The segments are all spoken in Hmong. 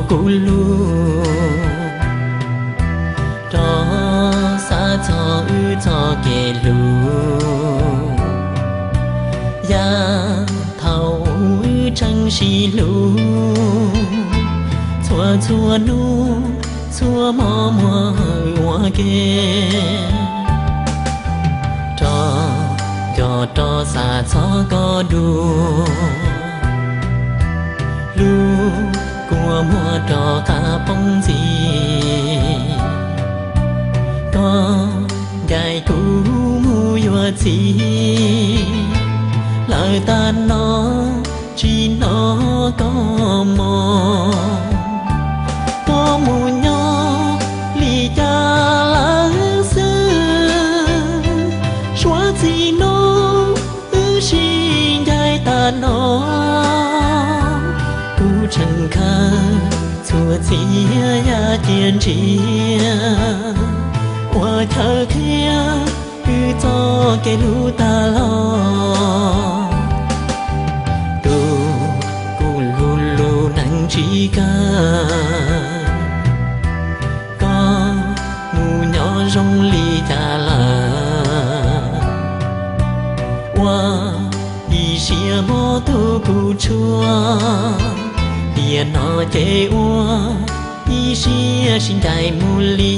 Kuv lug rov xav txog wb txoj kev hlub, yav thaum wb tseem sib hlub, txhua txhua hnub txhua hmo muaj hawm ua ke. Rov nco rov xav txog koj dua, hlub kua muag rov qab poob ntxiv. Koj ncaim kuv mus yuav txiv lawm tag no, tsis hnov koj mog. Koj mus nyob li cas lawm xwb? Suav txij no wb sib ncaim tag no, kuv tseem khaws txhua txiaj yam cia ntsia ua chaw qhia wb txoj kev hlub tag los. Tus kuv hlub lub neej tsis kawg, koj mus nyob zoo li cas lawm? Ua ib siab mob tus kuv tshuaj, tiam no ces ua ib siab sib ncaim mus li.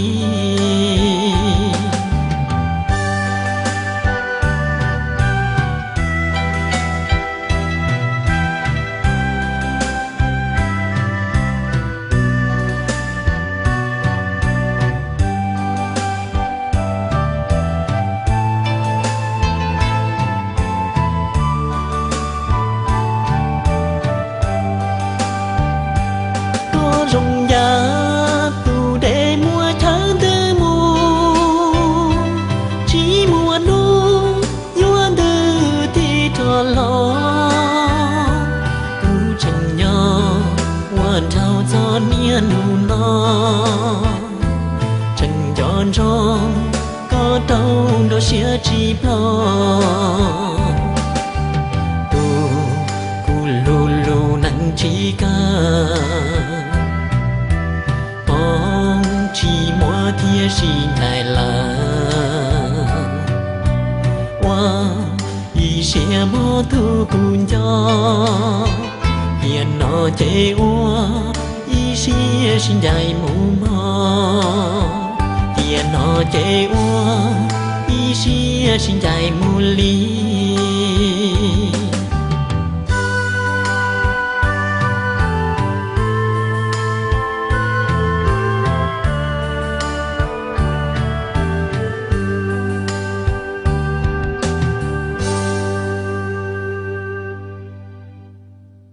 Koj zoo yam tus dej muaj chaw ntws mus, tsis muaj hnub yuav ntws tig rov los. Kuv tseem nyob ua dhau txog niaj hnub no, tseem nco ntsoov koj rau nruab siab tsis ploj. Tus kuv hlub lub neej tsis kawg, poob tsis muaj thiab sib ncaim lawm. Ua ib siab mob tus kuv nco, tiam no ces ua ib siab sib ncaim mus mog. Tiam no ces ua ib siab sib ncaim mus li.